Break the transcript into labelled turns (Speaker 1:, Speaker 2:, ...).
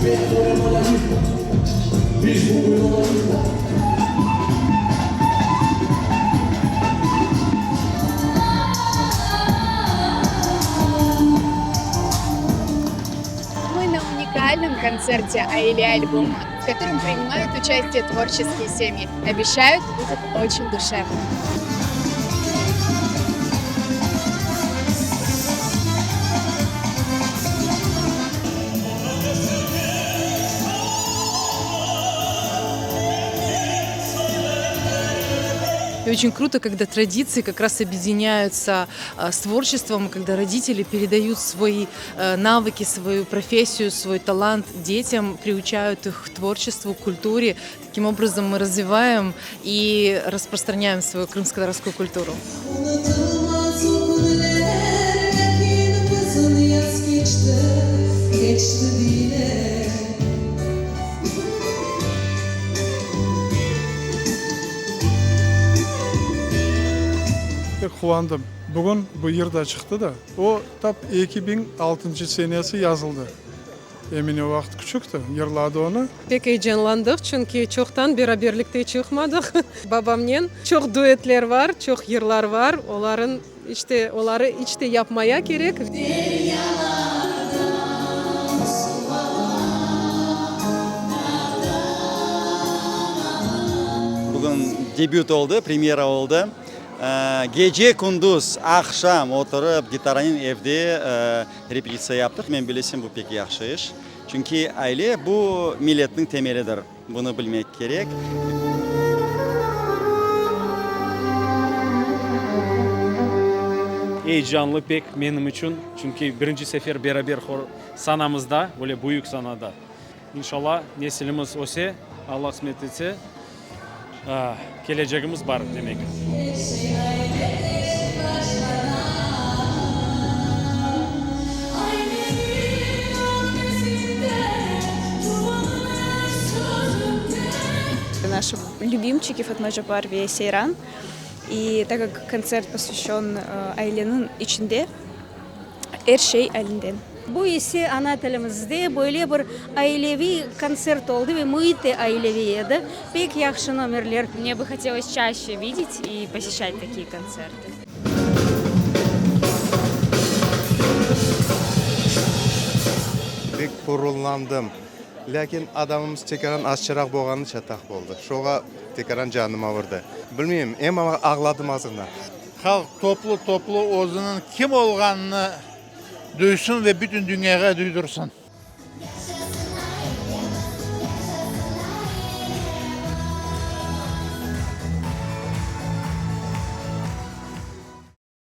Speaker 1: Мы на уникальном концерте Aile albomı, в котором принимают участие творческие семьи. Обещают, будет очень душевно.
Speaker 2: И очень круто, когда традиции как раз объединяются с творчеством, когда родители передают свои навыки, свою профессию, свой талант детям, приучают их к творчеству, к культуре. Таким образом мы развиваем и распространяем свою крымско-татарскую культуру.
Speaker 3: Unutılmaz o künler, lâkin bizim yaz keçti, keçti bile.
Speaker 4: Pek quvandım. Bugün bu yır da çıqtı da. O, tap 2006 senesi yazıldı. Emine o vaqıt küçükti, yırladı onı.
Speaker 5: Pek eyecanlandıq, çünki çoqtan beraberlikte çıqmadıq babamnen. Çoq duetler bar, çoq yırlar bar, oların iç te, oları iç te yapmaya kerek.
Speaker 3: Deryalardan suv ala, dağdan ağa.
Speaker 6: Bugün debüt oldı, premyera oldı. Gece-kündüz, aqşam oturıp, gitaranen evde repetitsiya yaptıq. Men bilesem, bu pek yahşı iş. Çünki aile, bu milletniñ temelidir. Bunı bilmek kerek.
Speaker 7: Eyecanlı pek menim içün, çünki birinci sefer beraber hor sanamızda, böyle büyük sanada. İnşallah, nesilimiz öse, Alla qısmet etse, kelecegimiz bar, demek.
Speaker 3: Er şey ailede başlana. Aileniñ ötmesinde, tuvanır sözünde.
Speaker 8: Наши любимчики Fatma Cabbar ve Seyran. И так как kontsert posvyaşçen aileniñ içinde, er şey alinden.
Speaker 9: Bu ise ana tilimizde böyle bir aileviy kontsert oldı ve müit de aileviy edi. Pek yahşı nomerler.
Speaker 1: Мне бы хотелось чаще видеть и посещать такие концерты.
Speaker 10: Pek ğururlandım. Lâkin adamımız tekaran azçaraq bolğanı çataq boldı. Şoğa tekaran canım avırdı. Bilmeyim, em ağladım azğına.
Speaker 11: Halq toplu-toplu özüniñ kim olğanını duysın ve bütün dünyağa duydursın.